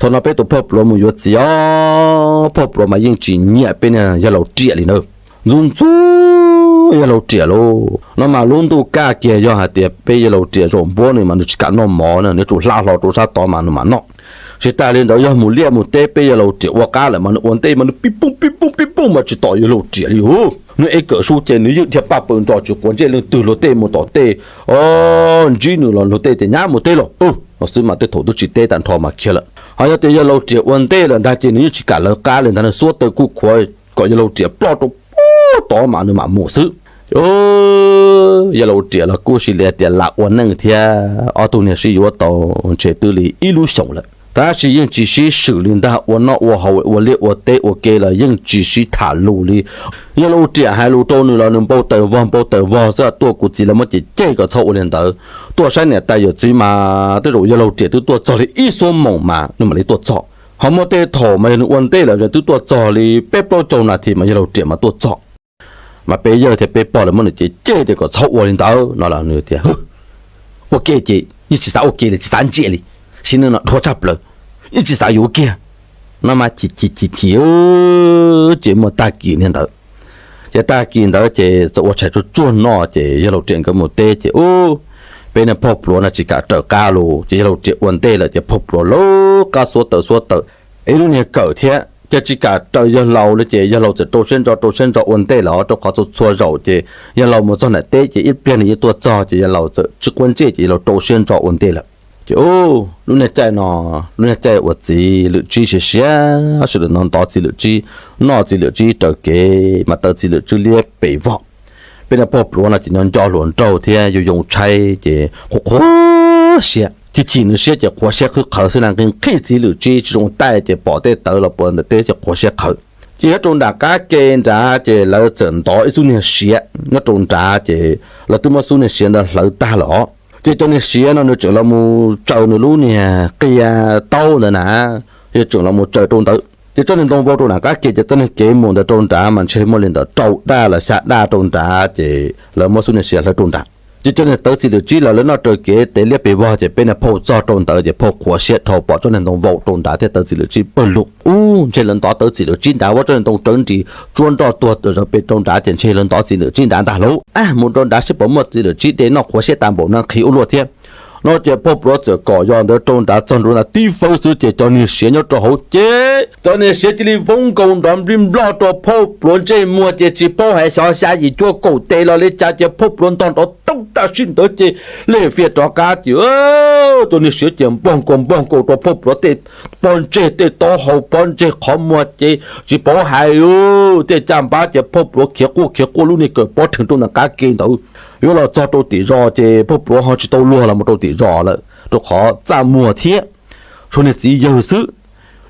Thaum no peb tus phauj Pluav mus yuav txiv os, phauj Pluav mas yeej tsis nyiam peb niag yawg laus riam li na. Ntxub ntxub yawg laus riam lauj. No mas lub ntuj kaj kiag yog hais tias peb yawg laus riam zaum npuab nws mas nws tsis kam noj mov na, nws yuav tsum hla hlo rau sab tod mas nws mam noj. Tsis tas li ntawd yog mus liaj mus teb peb yawg laus riam ua qab lawm mas nws ua ntej mas nws pib pooj pib pooj pib pooj mas tsis tom yawg laus riam li ub. Nws ev kawm su ces nws yeej dhia paj paws ntso tsis quav ntsej leej twg, luag tej mus tom tej, o, ntsib nws los luag tej tias nyab mus teb los, no xwb mas tej thaum twb tsis teb tag nrho mas khiav lawm. Ho yog tias yawg laus riam ua ntej lawm ntag ces nws yeej tsis kam lawv qab li ntag, nws xuab taws kuj khuav kom yawg laus riam ploj rau pem tod mas nws mam mus xwb. Yawg laus riam los kuj sis li tias lam ua neej thiab, ob tug niag sib yuav tau ntshe twb li ib lub xyoos lawm tab sis yeej tsis sib swm li ntag, ua noj ua haus ua liaj ua teb ua ke los yeej tsis sib tham lus li. Yawg laus riam hais lus rau nws los nws npau taws vog npau taws vog xwb, tuaj kuv txiv lawv muab cem cem kom txhob ua li ntawd. Tuaj saib niam tais yawm txiv mas tej zaum yawg laus riam twb tuaj txog li ib xuab moos mas nws mam li tuaj txog. Ho muaj tej thaum mas yog nws ua ntej lawm twb tuaj txog li peb plaub caug nas this mas yawg laus riam mas tuaj txog. Mas peb yawg thiab peb pog lawv muab nws cem cem tias kom txhob ua li ntawd no los nws tias ua ke ces yeej tsis xav ua ke li, tsis xav ntsia li, sim neej no dhuav tshaj plaws, yeej tsis xav yuav kiag. No mas chim chim chim chim ces muaj tag kis niag ntawd. Ces tag kis ntawd ces txawm ua tshais tsuag tsuag noj ces yawg laus riam nkawd mus teb ces ub, peb niag phauj Pluav no tsis kam raws qab los ces yawg laus riam ua ntej lawm ces phauj Pluav lawv qab xuab taws xuab taws, ib lub niag kawm thiab ces tsis kam raws yawg laus li ces yawg laus txawm rau siab ntso rau siab ntso ua ntej lawm, rau qhov txhua txhua zaus ces yawg laus mus txog nram teb ces ib pliag nws yeej tuaj txog ces yawg laus txawm tsis quav ntsej ces yawg laus rau siab ntso ua ntej lawm. Ces ub, lub niag caij no, lub niag caij uas txiv lwm tsib siav siav sawv daws ntov ntov txiv lwm tsib, noj txiv lwm tsib raws kev mas taw txiv lwm tsib liab pes vog. Peb niag phauj Pluav no ces nyob nco hluas nraug thiab yoo yoo tshaib ces qhuav qhuav siab, chim chim nws siab ces qhuav siab qhwv qhawv xwb na, nqhis nqhis txiv lwm tsib tsis zoo taij ces pom tej tawv los puas ntawm teb ces qhuav siab qhawv. Ces nyob rau nram qab ke nrad ces lawv txawm ntov ib xub niag siav nyob rau nrad ces lawv twb muab xub niag siav ntawd hlawv tag lawm os. Ces cov niag siav no nws tseem los mus tsaws nws lub niag qia taub ntawd na, yog tseem los mus tsaws rau ntawd. Ces tsob niag ntoo vau rau nram qab ke ces txoj niag kev mus ntawd rau nrad mas ntshe muaj li ntawm rau daj los xya daj rau nrad ces lawv muab xub niag siav hlawv rau nrad. Ces cov niag tawv txiv lwm tsib los lawv noj raws kev tes liab pes vog ces peb niag phauj txog rau ntawd ces phauj qhuav siab dhau pom tsob niag ntoo vau rau nrad thiab tawv txiv lwm tsib pawg lug. Ub, ntshe lawv ntov tawv txiv lwm tsib nrad, muab tsob niag ntoo tsawv nris tsuab nroj tuag zawv pem rau nrad ces ntshe lawv ntov txiv lwm tsib nrad ntag lauj. Ab, mus rau nrad seb puas muaj txiv lwm tsib de noj qhuav siab tas npaum no nqhis ua luaj thiab. No ces phauj Pluav txawm kom yog ntawd rau nrad txog nrad tib fawb xwb ces cov niag siav nyob rau hauv ces cov niag siav cia li voob nkaus nrov nplij nploj rau phauj Pluav ntsej muag ces tsis paub hais xyov xya yim cuaj kaum tes los li cas ces phauj Pluav ntog nrov tau tam sim ntawd ces lej fiaj rov qab ces cov niag siav ces npog nkaus npog nkaus rau phauj Pluav tej pob ntseg tej taub hau pob ntseg qhov muag ces tsis paub hais, tej caj npab ces phauj Pluav khiav quaj khiav quaj lub niag kawm pob rhees rau nram qab ke ntawd. Yuav los txog rau tim zos ces phauj Pluav ho tsis tau luag los mus rau tim zos lawm rau qhov txaj muag thiab, tshuav niag txiv yawg xwb.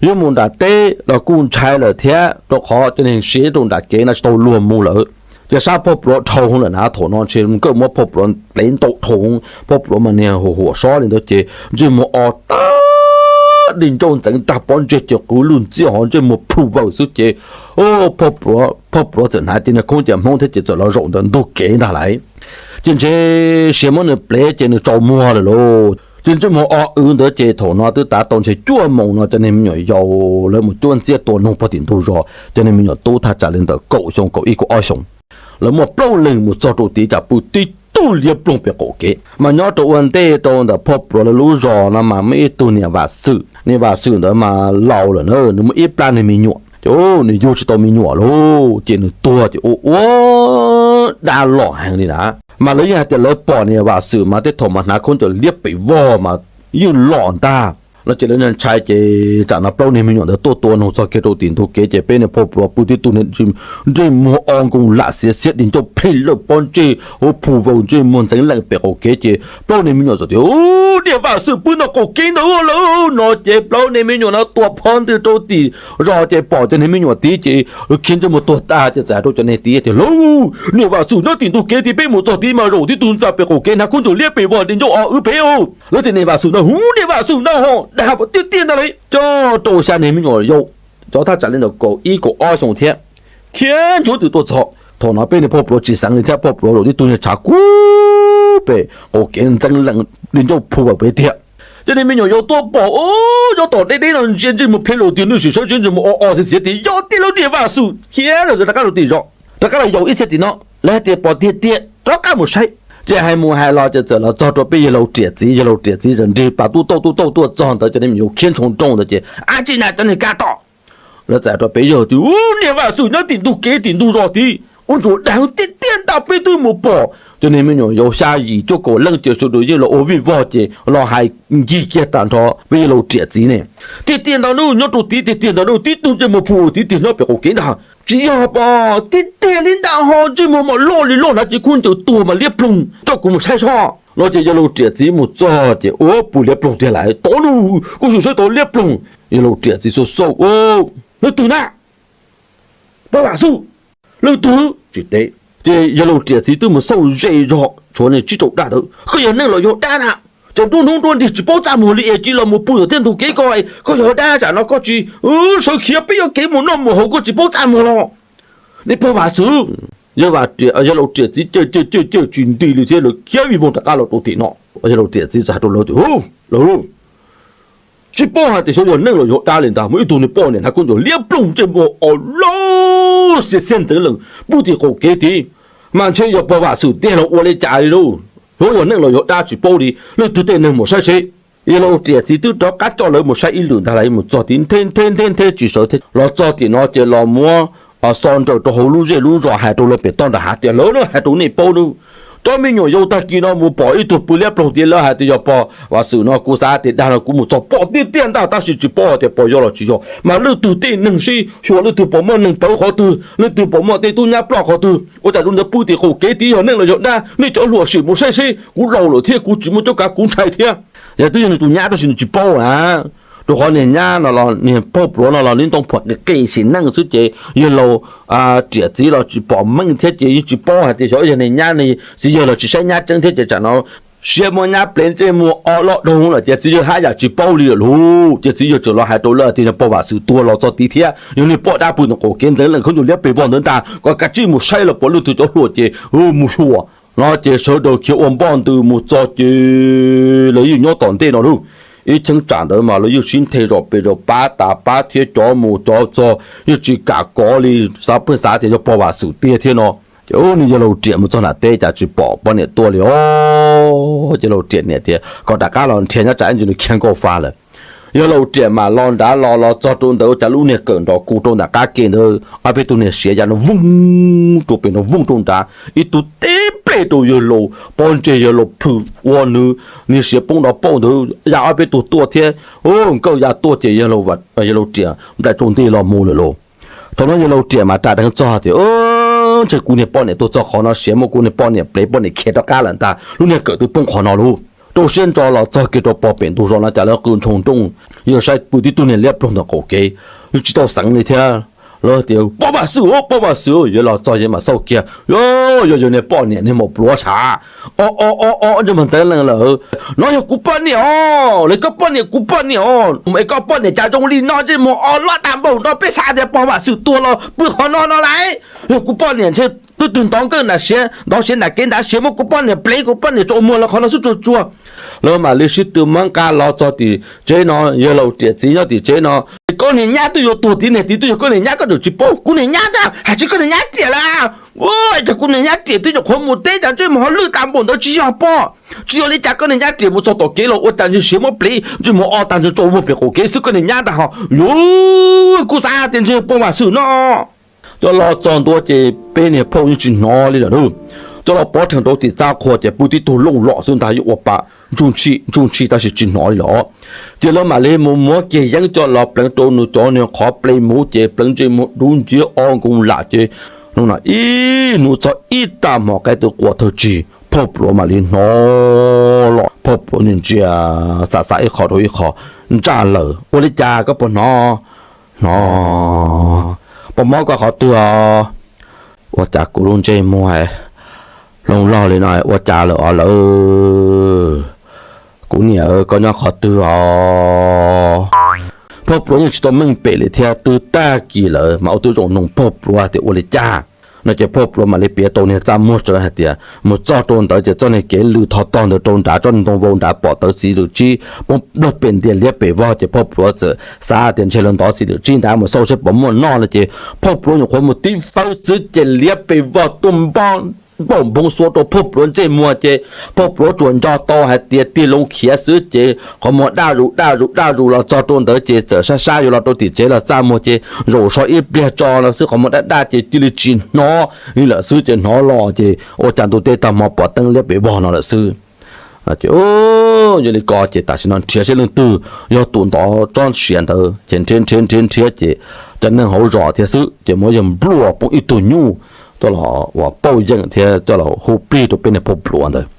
Yuav mus nram teb los kuj ntshai lawm thiab rau qhov cov niag siav rau nram kev no tsis tau luag mus lawm. Ces sab phauj Pluav dhau hwv lawm na, thaum no ntshe nkawj muab phauj Pluav plev ntau dhau hwv, phauj Pluav mas niag huam huam sob li ntawd ces ntsej muag o tag, di ncauj ntxeev tag, pob ntseg ces qw lwj ntxiab ho ntsej muag plhu vawm xwb ces phauj Pluav txawm hnav tis niag khaub ncaws Hmoob thiab ces txawm los zaum ntawm ntug kev ntag lauj. Ces ntshe siav muab nws plev ces nws tsaus muag lawm lauj. Ces ntsej muag o wv ntawd ces thaum no twb tav tau ntshe cuaj moos no cov niag me nyuam yaus lawv mus cuab ntxiab tua noog puag tim ntug zos, cov niag me nyuam tub thaj tsam li ntawm kaum xyoo kaum ib kaum ob xyoos. Lawv muaj plaub leeg mus txog rau tid cas pw tib tug liab ploog pem qaum kev. Mas nyob rau ua ntej rau ntawm phauj Pluav lawv lub zos no mas muaj ib tug niam Vam Xwm, niam Vam Xwm ntawd mas laus lawm na, nws muaj ib plab niag me nyuam ces nws yug tsis tau me nyuam lauj, ces nws tuag ces ua ua dab loj heev li na. Mas lawv yeej hais tias lawv pom niam Vam Xwm mas tej thaum mas hnav khaub ncaws liab pes vog mas yeej loj ntag. No ces lawv ntshai ces tsam no plaub niag me nyuam ntawd tuaj tua noog txog kiag rau tim ntug kev ces peb niag phauj Pluav pw tib tug ntsej muag o nkoos lam xiav xiab di ncauj plhij lawj pob ntseg ua phu vaus ntsej muag ntxeev lees pem qaum kev ces plaub niag me nyuam txawm tias, Niam Vam Xwm pw nram qaum kev ntawd lawm. No ces plaub niag me nyuam no tua phov ntwg rau tim zos ces pom cov niag me nyuam tid ces khiav ntsej muag tuag tas ces txawm hais rau cov niag tid tias, Lauj, niam Vam Xwm nyob tim ntug kev tid, peb mus txog tid mas zaum tib tug ntawm pem qaum kev hnav khaub ncaws liab pes vog di ncauj o wb pem. Lawv tias niam Vam Xwm ntag, hu niam Vam Xwm ntag ho dag tiag tiag ntag lauj. Coj rau xya niag me nyuam yaus, cov thaj tsam li ntawm kaum ib kaum ob xyoo thiab, khiav ncuav twm tuaj txog. Thaum no peb niag phauj Pluav tsis xeev li thiab, phauj Pluav zaum tib tug niag tshav kub pem qaum kev ntxeev lees di ncauj phu vaus pem tiag. Cov niag me nyuam yaus tuaj pom, ub, nyob tom deb deb no ntsia ntsej muag plhev los tiag, nwj sim sawv tsees ntsej muag o o xiav xiav tias yog tiag lauj niag Vam Xwm, khiav rov qab rau tim zos. Rov qab los yaum ib txhia tim no, lawv hais tias pom tiag tiag, rov qab mus saib. Ces hais mus hais los ces txawm los txog rau peb yawg laus riam txiv, yawg laus riam txiv txawm nrig pas tub tauj tub tauj tuaj txog ntawd, cov niag me nyuam yaus khiav ntshoo nrooj ntawd ces, ab tsi na cov niag kab tom. Lawv txawm hais rau peb yawg tias, ub, niag Vam Xwm nyob tim ntug kev tim ntug zos tid, ub, ntsuas dag tiag tiag ntag, peb twb mus pom. Cov niag me nyuam yaus xya yim cuaj kaum leej ces sawv daws yeej los ua vij vog ces los hais ncig kiag tag nrho peb yawg laus riam txiv ne. Tiag tiag ntag nawb, nyob rau tid tiag tiag ntag nawb, tib tug ntsej muag plhu tiag tiag nyob pem qaum kev ntag. Tsis yog pom, tiag tiag li ntag ho, ntsej muag mas loj li loj hnav tsis khub ncaws tuag mas liab ploog, coj kuv mus saib soj. No ces yawg laus riam txiv mus txog ces ua pw liab ploog tiag lawm, tod nub kuj sim saib tod liab ploog. Yawg laus riam txiv xauj xauj, ub, leej twg na? Pog Vam Xwm. Leej twg? Tsis teb. Ces yawg laus riam txiv twb mus xauj ze zog, tshuav niag tsib rau dab ntawd, koj yog neeg los yog dab na? Ces nruab hnub nruab nrig tsis paub txaj muag li es cia los mus pw tom tej ntug kev ko, koj yog dab tsam no koj tsis sawv khiav peb yuav kev mus noj mus haus koj tsis paub txaj muag los? Niag pog Vam Xwm, yawg laus riam txiv cawm cawm cawm cawm tsis nti li thiab lawv khiav vij voog rov qab los rau tim no. Yawg laus riam txiv txawm hais rau lawv tias, hu, lawv tsis paub hais tias xyov yog neeg los yog dab li ntag, muaj ib tug niag poj niam hnav kub ncaws liab ploog ntsej muag o loj xiav xiab ntxeev lees pw tim qaum kev tid, mas ntshe yog pog Vam Xwm tiag los ua li cas li lauj. Xyov yog neeg los yog dab tsis paub li, leej twg tej neeg mus saib seb. Yawg laus riam txiv twb rov qab coj lawv mus saib ib lwm ntag, lawv mus txog tid nthe nthe nthe nthe tsis sawv thiab. Los txog tim no ces los muab xo nrawm rau hauv lub zej lub zos hais rau lawv pem toj nram hav tias, lawv, lawv hais rau nej paub nawb, cov me nyuam yaus tag kis no mus pom ib tug pw liab ploog tiag, lawv hais tias yog pog Vam Xwm no, kuv xav tias dag no kuv mus txog pom tiag tiag ntag, tab sis tsis paub tias pog yog los tsis yog, mas leej twg tej neeg seb xyuas leej twg puas muaj neeg pawv qhov twg, leej twg puas muaj tej tub nyab ploj qhov twg, ua cas zoo ncaws pw tim qaum kev tid, yog neeg los yog dab, nej cov hluas sim mus saib seb, kuv laus lawm thiab kuv tsis muaj cuab kav kuv ntshai thiab. Yog twb yog nws tus nyab tab sis nws tsis paub na. Rau qhov niag nyab no los niag phauj pluav no los nws ntoo phuam qis qis sim neej xwb ces yawg laus riam txiv los tsis pom meej thiab ces yeej tsis paub hais tias xyov yog niag nyab ne, txiv yawg los tsis saib nyab tseeb thiab ces tsam no siab muab nyab plev ntsej muag o loj dhau lawm ces txiv yawg haj yam tsis paub li lawm lauj. Ces txiv yawg txawm los hais rau lawv tias yog pog Vam Xwm tuag los txog tid thiab yog niag poj dab pw tom qaum kev ntxeev lees khaub ncaws liab pes vog ntawd ntag, kom kav tsij mus saib los puas leej twg cov hluas ces mus xyuas. No ces sawv daws khiav ua npoj ntws mus txog ces lawv yeej nyob tom ntej no lauj. Ib cheeb tsam ntawd mas lawv yeej sib nthe zom pes zom pab tas pab thiab cov mus cov txog yeej tsis kam kov li, xav pheej xav tias yog pog Vam Xwm tiag thiab no. Ces ub, niag yawg laus riam mus txog nram teb cas tsis pom poj niam tuaj li os. Ces laus riam niam tias kom rov qab los nrhiav nyob tsam ib ntsis nws khiav nkauj fa lawm. Yawg laus riam mas los nrad los los txog rau ntawd ua cas lub niag kawm nrov kuv rau ntawm qab ke ntawd ob peb tug niag siav ya no vooj rau pem no vooj rau nrad, ib tug tib plej rau yawg laus pob ntseg, yawg laus plhws ua nws niag siav poob nrov pauj ntawd ya ob peb tug tuaj thiab. Nkawj ya tuaj ces yawg laus riam nplaim rau ntej los mus lawm lauj. Thaum no yawg laus riam mas ras dheev txog tias, ntshe kuv niag poj niam tuag txog qhov no, siav muab kuv niag poj niam plev poj niam khiav rov qab lawm ntag, lub niag kawm twb poob qhov no lauj. Rau siab ntso los txog kiag rau pog pem ntug zos no cas lawv qw ntshoo nrooj, yawg saib pw tib tug niag liab ploog ntawm qaum kev, yeej tsis tau xeev li thiab. Lawv tias, pog Vam Xwm, pog Vam Xwm, yawg los txog yawg mam xauj kiag, yog yawg niag poj niam niag maum pluav sav. O o o o, ntsej muag ntxeev lees lawm. No yog kuv poj niam os, lawv koj poj niam, kuv poj niam os, es koj poj niam cas zoo li no ntsej muag o loj tag npaum no, peb xav tias pog Vam Xwm tuag los pw qhov no no lauj. Yog kuv poj niam ntshe twb twg ntov nkawj nram siav, ntov siav nram kev nrad, siav muab kuv poj niam plev, kuv poj niam tsaus muag los qhov no xwb tsuag tsuag. Lawv mam li sib tw muab nqa los txog tim tsev no, yawg laus riam txiv nyob tim tsev no. Koj niag nyab twb yuav tuag tim niag tid, twb yog koj niag nyab, koj tseem tsis paub, kuv niag nyab ntag, hais tsis koj niag nyab riam lawm. Ua cas kuv niag nyab riam twb nyuam qhuav mus teb cas ntsej muag ho lwj tas npaum ntawd, tsis yog pog, tsis yog li cas koj niag nyab riam mus txog tom kev los ua cas ntshe siav muab plev ntsej muag o tag ntshe tsaus muag pem qaum kev xwb, koj niag nyab ntag ho. Yus, kuv xav tias ntshe pog Vam Xwm no. Coj los txog ntua ces peb niag phauj yeej tsis hnov li lawm lauj. Coj los pov rhees rau tim txaj qhua ces pw tib tug looj lom xwb ntag, yeej ua pa ntsuj ntshis ntsuj ntshis tab sis tsis hnov li lawm. Ces lawv mam li mus muab kiag yeeb coj los pleev rau nws cov niag qhov ple muv ces pleev ntsej muag dub nciab o nkoos lam ces hnub no ib hnub txog ib tag hmo qaib twb qua thawj tsig, phauj pluav mam li hnov los, phauj pluav ntsia ntsia xav xav ib qho rau ib qho, ntsaj lawm, ua li cas koj puas hnov? Hnov. Puas mob koj qhov twg os? Ua cas kuv lub ntsej muag looj log li no, ua cas lawm os lawv? Kuv niam, koj nyob qhov twg os? Phauj pluav yeej tsis tau meej pem li thiab, twb tag kis lawm mas ua tib zoo noog phauj pluav tias ua li cas. no ces phauj pluav mam li piav tau niag txaj muag tsawv hais tias mus txog rau ntawd ces txoj niag kev lw thov tog ntawd rau nrad tsob niag ntoo vau nrad pom tawv txiv lwm tsib poob plawg pem ntiag liab pem vog ces phauj pluav txawm xav tias ntshe lawv ntov txiv lwm tsib nrad mus xauj saib puas muaj noj no ces phauj pluav nyuam qhuav mus tib fawb xwb ces liab pem vog tuaj npauj npauj nphoov xuav rau phauj pluav ntsej muag ces phauj pluav tsuas nco tau hais tias tig loo khiav xwb ces qhov muag daj zus daj zus daj zus los txog rau ntawd ces txawm sab sab yuav los rau tim tsev los txaj muag ces zaum so ib pliag tso no xwb qhov muag daj daj ces cia li tsis hnov li lawm xwb ces hnov los ces ua cas ntuj teb tag hmo pom teeb liab pem vog no lawm xwb. Ces yog li ko ces tam sim no nrhiav seb leej twg yog tus ntov tsob siav ntawd ces nrhiav nrhiav nrhiav nrhiav ces cov neeg hauv zos thiab xwb ces muaj yawg npluaj poob ib tug nyuj tuaj los uas pauj yeem thiab coj los hu plig rau peb niag phauj pluav ntawd.